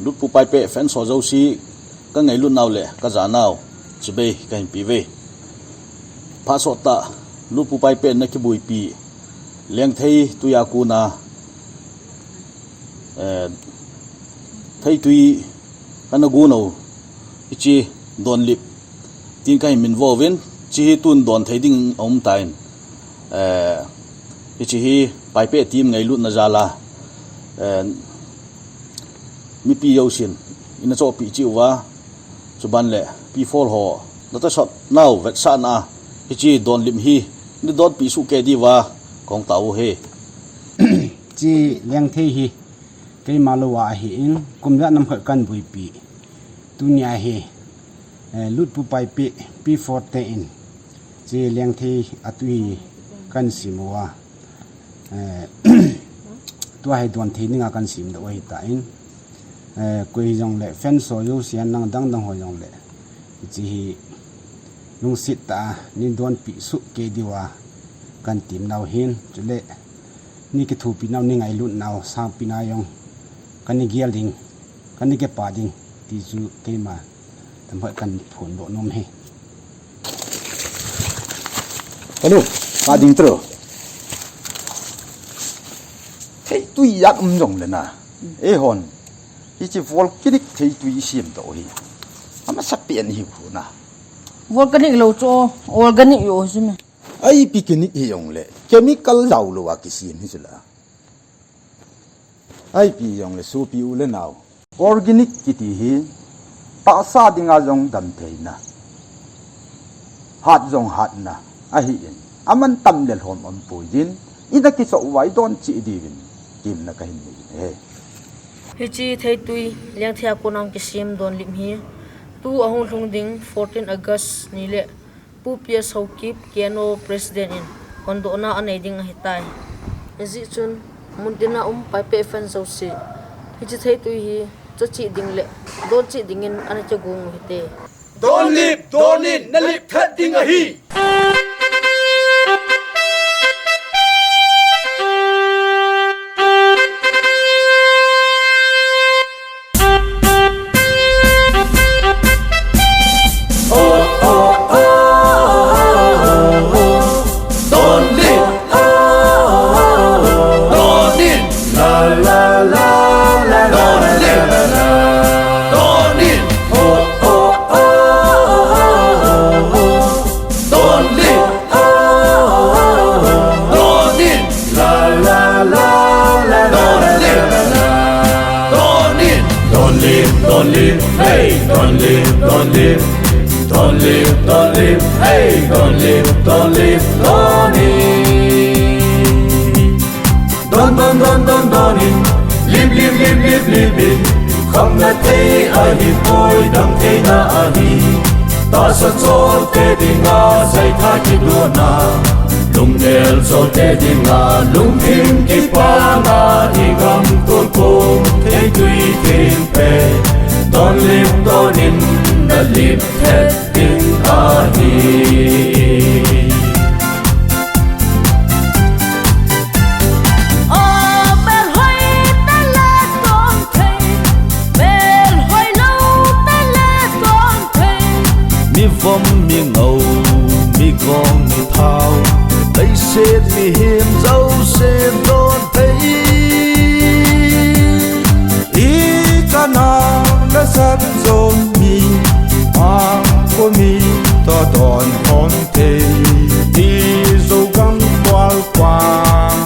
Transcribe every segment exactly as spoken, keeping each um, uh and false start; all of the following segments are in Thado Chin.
Lutpu Paipeh fans ho jouse ka ngailut nau le ka ja nau chibai ka hin pe uve. Phat sot tah, Lutpu Paipeh na kibuipi Lengthei tui a kona, eh, theitui kana gon u, hiche Donlip tin ka hin minvo uvin, hiche hi tun don thei ding aum tan, eh, hiche hi Paipeh team ngailutna jal a, eh, mipi jousen ina chohpeh cheh uva, chuban le P four ho na tahsan nau vetsahna a hiche Donlip hi nei donpi soh kei diuva kong tao u ahi. Hiche Lengthei hi keima lou a ahin, kum ja nam khat kahin buipi. Tunia hi, eh, Lutpu Paipeh P four te in hiche Lengthei a tui hi kahin sem uva, eh, tua hi don thei dinga kahin sem doh u ahitan, eh, koi hijongle fans ho jouse, nang dang dang ho jongle hiche hi lungset tah a nei donpi soh kei diuva kahin tem nau ahin, chule nei kithopi nau, nei ngailut nau sangpi na jong kana gel ding, kana kipa ding ti chu keima tam khat kahin phondoh nom e. Hello, ka ding tro. Theitui ijat um jongle na, eihon hiche volcanic theitui isem doh hi amasapen hi khu na. Volcanic lou chu organic jo chu me. Ipi kini hijongle chemical jao lou a kisem hi chu la. Ipi jongle sopi u le nao, organic kiti hi tahsa dinga jong damtheina, hat jong hatna ahin, aman tam le lhom umpoi jin, ina kichoh uva idon cheh diuvin temna kahin nei e. Hiche theitui Lengthei a kona kisem Donlip hi tu ahung lhung ding fourteen August ni le Pu P S Haokip, K N O President in hondohna anei ding ahitai. Hijeh chun muntina um Paipeh fans jouse, hiche theitui hi choh cheh ding le don cheh dingin ana kigong u hite. Donlip, Donlip, na lip that ding ahi. Donlip, Donlip, la la la la, Donlip, Donlip, Donlip, Donlip, hey, Donlip, Donlip, Donlip, Donlip, hey, Donlip, Donlip, Donlip. Don, don, don, don, don in, lip, lip, lip, lip, lip in. Khamna thei ahipoi, damtheina ahi. Tahsa cholte dinga, jaitha kidona. Lungnel cholte dinga, lungthim kipana, igam tolkong, theitui thingpet. Donlip, don in, na lip that ding ahi. O, melhoi tale don thei, melhoi lou tale don thei. Mi vom mi ngou, mi gong mi thao, leiset mihem jouse don thei. I kana la sat jo mi, a ko mi to don khom thei. I jo gam kwal kwal,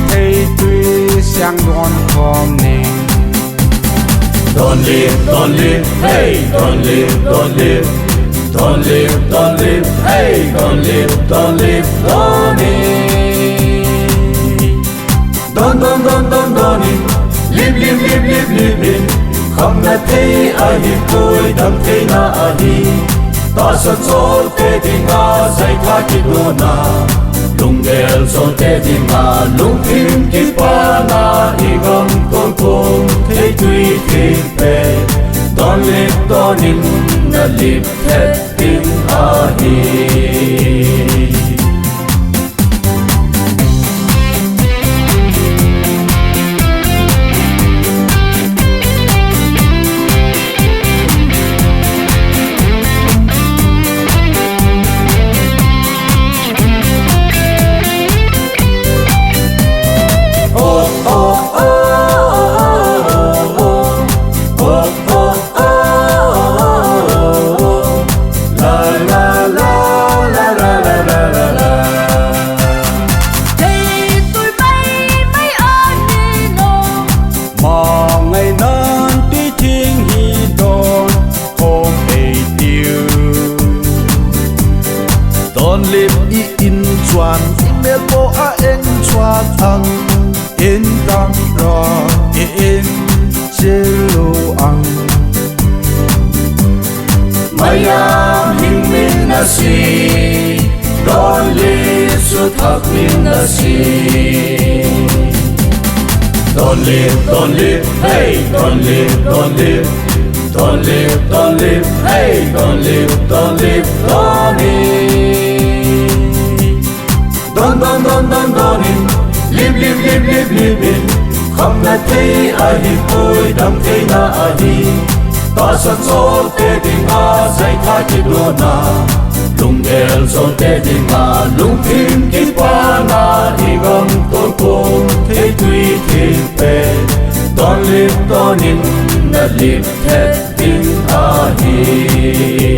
theitui siang don khom ning. Donlip, Donlip, hey, Donlip, Donlip. Donlip, Donlip, hey, Donlip, Donlip, Donlip. Don, don, don, don, don in. Lip, lip, lip, lip, lip in. Khamna thei ahipoi, damtheina ahi. Tahsa cholte dinga, jaitha kidona. Lungnel cholte dinga, lungthim kipana, igam tolkong, theitui thingpet. Donlip, don in, na lip that ding ahi. Don't leave, suthak ding nasi. Don't leave, don't leave, hey, don't leave, don't leave. Don't leave, don't leave, hey, don't leave, don't leave, don't leave. Don, don, don, don, don in. Leave, leave, leave, leave, leave in. Khamna thei ahipoi, damtheina ahi. Tahsa cholte dinga, zaitha kidona. Lunggel cholte dinga, lungthim kipana, igam tolkon thei tui thilpeh. Don't leave, don't in, na leave thet ding ahi.